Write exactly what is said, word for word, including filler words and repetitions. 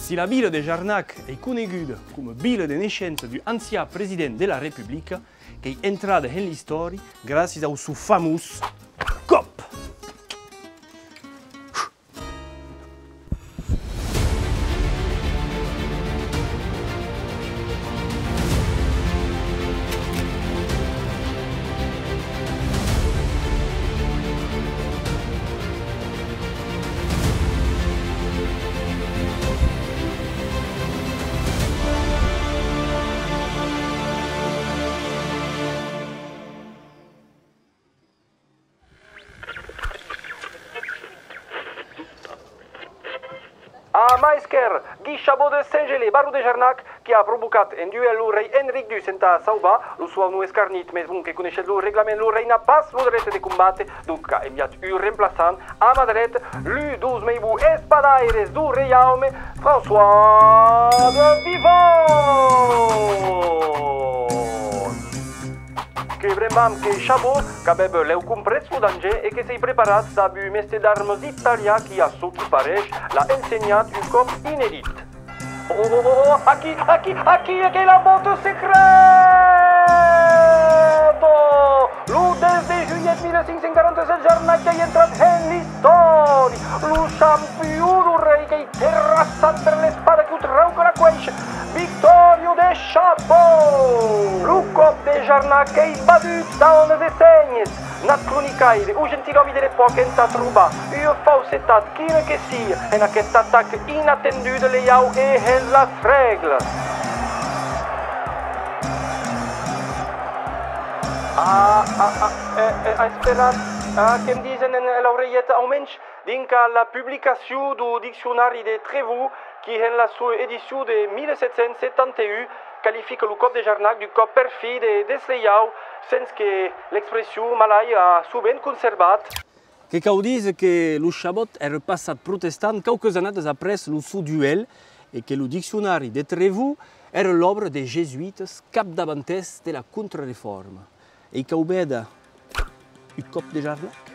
Si la vila de Jarnac ei coneguda coma vila de naishença d'un ancian president de la Republica, qu'ei entrada en l'istòri gràcias au son famós còp. A Maisquèr, Guy Chabot de Saint-Gelais, baron de Jarnac, qui a provocat en duèl lo rei Enric dus entà sauvar lo sòu nom escarnit, mes bon que coneishetz lo reglament, lo rei n'a pas lo dret de combatre, donc qu'a enviat un remplaçant a Madrid, lu dos mei bons espadaires do reiaume, François de Vivonne. Que brembam que Chabot, qu'avèva lèu comprés lo danger e que s'ei preparat dab un mèste d'armas italian qui, a çò qui pareish, l'a ensenhat un còp inedit. Oh, oh, oh, oh, aquí, aquí, aquí, aquí la bòta secrèta! Lo dètz de julhet mila cinc cents quaranta-sèt, Jarnac qu'ei entrat en l'istòri. Lo champion, lo rei qu'ei terrassat per l'espada que o trauca la cuèisha. Victòria de Chabot! Lo còp de Jarnac qu'ei badut dauant les essenhas. Nath cronicaire, o gentilòmi de l'epòca, entà trobar ua faucetat quina que sia en aquesta ataca inatenduda, leiau e hens las règlas. Ah, ah, ah, eh, eh, esperatz, ah, que'm disen en, en l'aurelheta, au mensh dinc a la publicacion do diccionari de Trevaux, qui, en la soa edicion de mila sèt cents setanta un, qualifica lo còp de Jarnac d'un còp perfid e desleiau, sens que l'expression malaja a sovent conservat. Que cau díser que lo Chabot èra passat protestant quauques annadas après lo son duèl e que lo diccionari de Trevaux èra l'òbra de jesuitas capdavantèrs de la Contrarefòrma. Ei cau véder un còp de Jarnac?